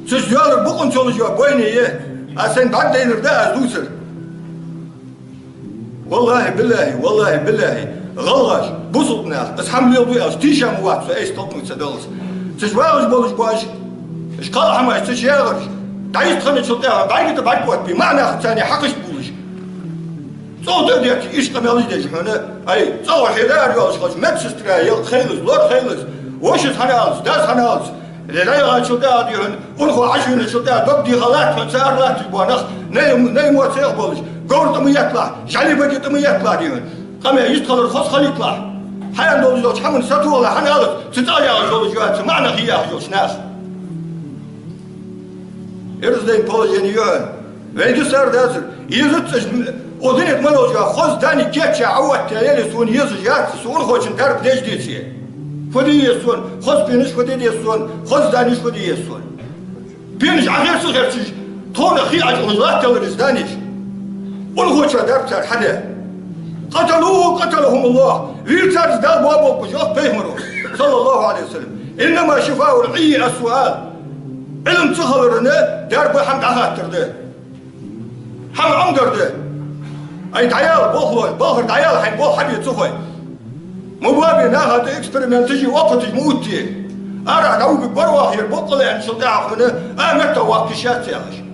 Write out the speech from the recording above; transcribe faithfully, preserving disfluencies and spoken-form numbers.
Цу чу йоалар бокъонца йолаш йола бойне я, аз сайна бӀаргадайнар да аз дувцар. Валлахьи, биллахьи, валлахьи, биллахьи, гӀалгӀаш, бусалба нах, аз хӀама леладу аьлча, тийша ма вац со, айса толкнув ца даллалца. Цу чу вагӀаш болаш ба уж, уж кхалхьамаш, цу чу ягӀараш, дӀайистхинначул тӀехьагӀа бӀарга тӀа бӀаргаготбе, маӀа нах царна хьакхаш болаш. ЦӀогӀа тӀа а детташ, иштта къамаьлаш деш хьона, ай, цӀогӀа хье даар йолаш хилча, медсестра ялх хилалца, лор хилалца, вошас хьаналца, дас хьаналца, ДӀаяхачул тӀехьагӀа, дий хьона, унахо Ӏаш веначул тӀехьагӀа дог дийха латт хьона, цар латташ бола нах, най, най мо цех болаш, говра тӀа ма етталахь, жӀали баге тӀа ма етталахь, дий хьона. Къамаьл иштта хилар хоза хилийталахь. Хьаяьнна долаш йолча хӀаман сатохалахь хьаналца, цу цӀагӀа ягӀаш йолаш йоаца, маӀа нах яхаш йолча наха. Эрзадайна положени ю хьона. Вай дусар дацар. Езац аз, о дунен тӀа мел йолча хоза дани кеча Ӏоватта яле сона езаш яц, со унахочун дарба деш деце. Фу де еза сона, хоза пенаш фу де деза сона, хоза даниш фу де еза сона. Пенаш Ӏахерца херцаш, тхона хи Ӏачухаш латталар из даниш. Унахочоа дарба цар хьаде. قتلوه قتلهم الله. Вийра цар из Дала боаболба уж, йоах пайхамаро, саллаллахӀу Ӏалайхи ва саллам. إنما شفاء العي السؤال. Ӏилма ца хиларна дарба хӀама дӀахаттар да. ХӀама Ӏомадар да. Ай, дӀаяла, болх лой, балхара дӀаяла, хьайна болх хьабе ца хой. Ма боабе, наха тӀа эксперименташ а, опыташ ма оттаде. Арахьа дӀавугаргвар оаха ер боккъала аьнначул тӀехьагӀа хьона, а метта ваккха йиш яц яхаш.